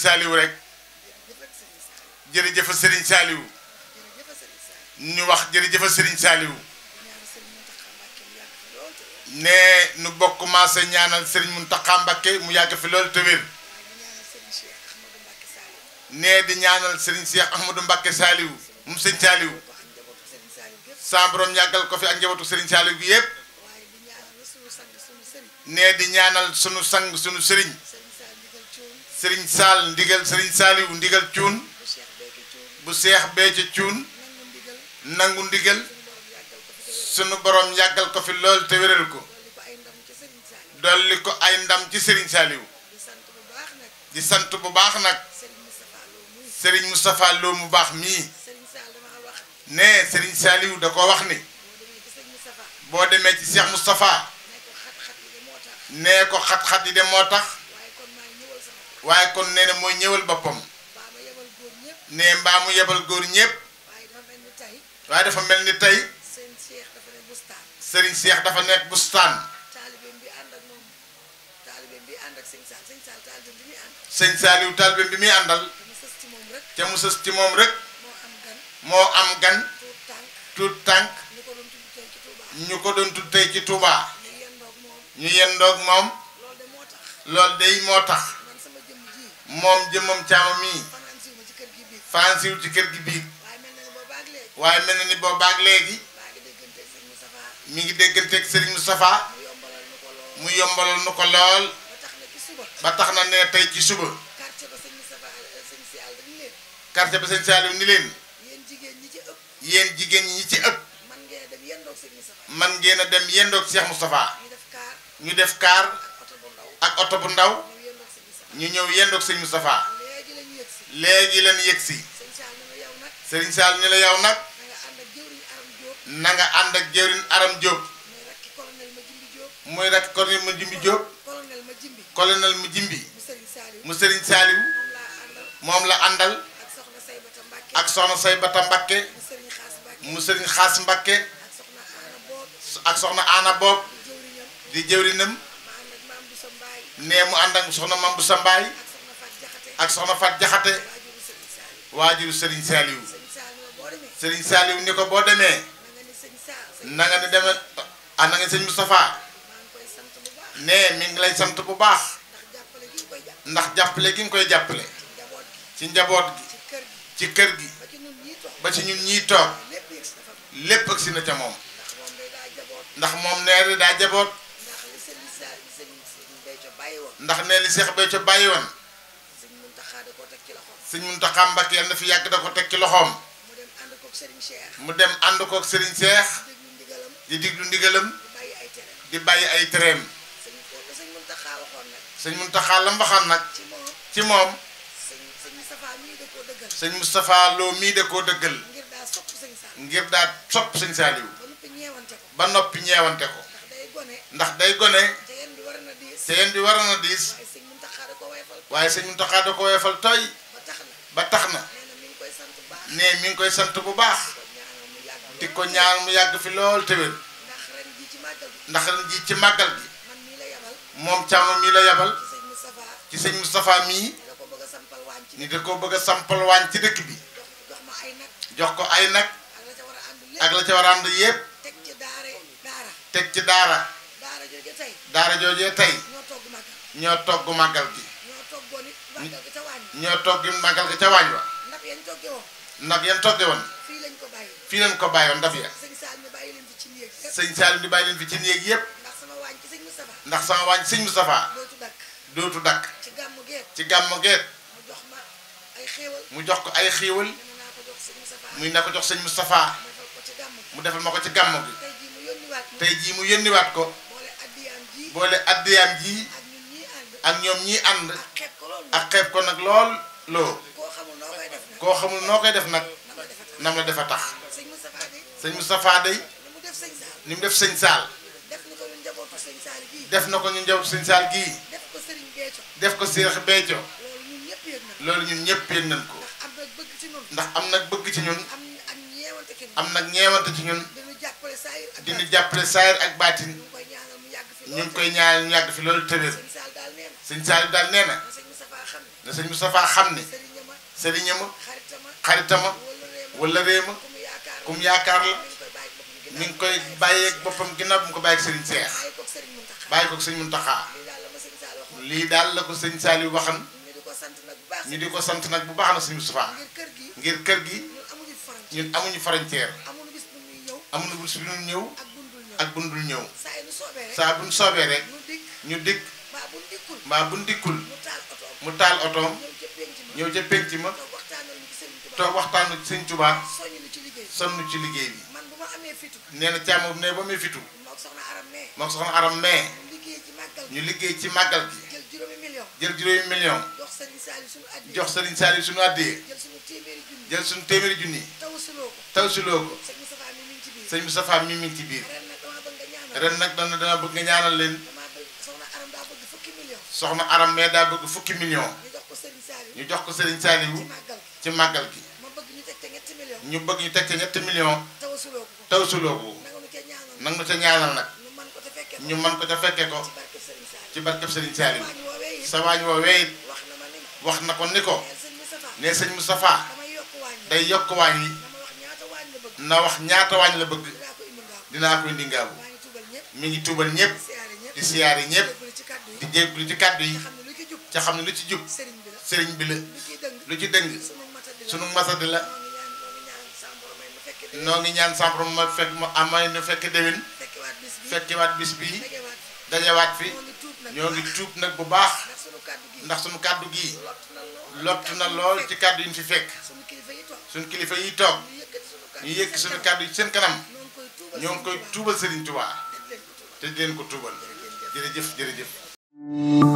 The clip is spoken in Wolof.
Saliou rek jërëjëf Serigne Saliou ñu wax jërëjëf Serigne Saliou ne nu bokk maase ñaanal Serigne Mountakha Mbacké mu yàgg fi loolu te wér ne di ñaanal Serigne Cheikh Ahmadou Mbacké Saliou mu Serigne Saliou sa borom yàggal ko fi ak njabootu Serigne Saliou bi yépp ne di ñaanal sunu sang sunu Serigne Serigne Sall ndigal Serigne Saliou ndigal cuun bu Cheikh Béthio cuun nangu ndigal sunu borom yàggal ko fi lool te wéral ko dolli ko ay ndam ci Serigne Saliou di sant bu baax nag Serigne Moustapha Lo mu baax mii ne Serigne Saliou da ko wax ni boo demee ci Cheikh Moustapha nee ko xat-xat yi de moo tax waaye kon nee na mooy ñëwal boppam ne mbaa mu yebal góor ñépp waaye dafa mel ni tey Serigne Cheikh dafa nekk bustaan sëñ Saliou taalibe bi muy àndal te mu sës ci moom rek moo am gan tuut tànk ñu ko doon tudd tey ci Touba ñu yendoog moom loolu day moo tax moom jëmmam caama mii fansiwul ci kër gi biig waaye mel na ni boobaag léegi mi ngi dégganteeg Serigne Moustapha mu yombalal nu ko lool ba tax na ne tey ci suba quartier ba sëñ Saliou ni leen yéen jigéen ñi ci ëpp man ngeen a dem yendoog Cheikh Moustapha ñu def kaar ak oto bu ndaw ñu ñëw yendoog sëñ Moustapha léegi leen yëg si Serigne Saliou ni la yow nag na nga ànd ak jëwriñ Aram Diop muy rek colonel ma Jimbi Diop colonel ma Jimbi mu Serigne Saliou moom la àndal ak soxna Saybata Mbacké mu Serigne Xaas Mbacké ak soxna Ana Boob di jëwriñam ne mu ànd ak soxna Mame Boussa Mbaye ak soxna Fat Jaxate waajuru Serigne Saliou Serigne Saliou ni ko boo demee na nga ni demee na nga sëñ Moustapha ne mi ngi lay sant bu baax ndax jàppale gi nga koy jàppale ci njaboot gi ci kër gi ba ci ñun ñii toog lépp ak si na ca moom ndax moom nee daa jaboot ndax nee li Cheikh Béthio bàyyi woon sëñ Mountakha Mbacké yal na fi yàgg da ko teg ci loxoom mu dem ànd kook Serigne Cheikh di diglu ndigalam di bàyyi ay tereem sëñ Mountakha la mbaxam nag ci moom sëñ Moustapha Lo mii da koo dëggal ngir daa sopp sëñ Saliou ba noppi ñeewante ko ndax day gone te yéen di war na diis waaye sëñ Mountakha da ko weefal tooy ba tax na ne mi ngi koy sant bu baax di ko ñaan mu yàgg fi lool te wér ndax ren ji ci màggal gi moom càmm mii la yabal ci sëñ Moustapha mii ni da ko bëgg a sampal waañ ci dëkk bi jox ko ay nag ak la ca war a ànd yépp teg ci daara joojee tey ñoo togg màggal gi ñoo togg màggal gi ca waañ wa ndab yan togge woon fii lañ ko bàyyi woon ndab ya sëñ Saliou di bàyyi leen fi ci néeg yépp ndax sama waañ sëñ Moustapha dootu dakk ci gàmmu geet mu jox ko ay xiiwal muy na ko jox sëñ Moustapha mu defal ma ko ci gàmmu gi tey jii mu yónniwaat ko boole addiyaam ji ak ñoom ñii ànd ak xeeb ko nag lool loo koo xamul noo koy def nag nam la defa tax sëñ Moustapha day ni mu def sëñ Saal def na ko ñu njabootu sëñ Saal gii def ko Cheikh Béthio loolu ñun ñëpp yëg nañ ko ndax am nag bëgg ci ñun am nag ñeewante ci ñun dinu jàppale saayir ak baatin ñu ngi koy ñaanal ñu yàgg fi loolu tëbër sëñ Saal daal nee na ne sëñ Moustapha xam ne sëriñama xaritama wala réema kum yaakaar la mi ngi koy bàyyeeg boppam ginnaaw bu mu ko bàyyeeg sëriñ Seex bàyyi ko sëñ Muntaxa lii daal la ko sëñ Saliou waxan ñu di ko sant nag bu baax na sëñ Moustapha ngir kër gi ñun amuñu frontière amuñu bis bu ñu ñëw ak bundul ñëw saa buñ soobee rek ñu dikk mbaa buñ dikkul mu taal otoom ñëw ca penc ma toog waxtaanu ci sëñ Tuubaa sonn ci liggéey bi nee na càmm ne ba muy fitu mook soxna aram mais ñu liggéey ci màggal gi jël juróomi million jox sëriñ Saliou suñu àddee jël suñu téeméeri junni taw siloo ko sëñ Moustapha mi ngi ci biir ren nag dana bëgg nga ñaanal leen soxna aram mais daa bëgg fukki million ñu jox ko sëriñ Saliou ci màggal gi ñu bëgg ñu teg ca ñetti million taw siloo ko nag nu ca ñaanal nag ñu man ko ca fekke ko ci barkeb sëriñ Saliou sa waañ woowee it wax na ko ni ko ne sëñ Moustapha day yokk waañ yi na wax ñaata waañ la bëgg dinaa koy ndingaabu mi ngi tuubal ñëpp di siyaare ñëpp di jégglu ci kàddu yi ca xam ne lu ci jub sëriñ bi la lu ci dëng sunu masadi la noo ngi ñaan sampro ma fekk ma amay nu fekk déwén fekkiwaat bis bii dajawaat fi ñoo ngi tuub nag bu baax ndax sunu kàddu gii lott na lool ci kàddu yi ñu fi fekk sunu kilifa yi toog ñu yëkk sunu kàddu yi seen kanam ñoo ngi koy tuubal Serigne Touba te di leen ko tuubal jërëjëf jërëjëf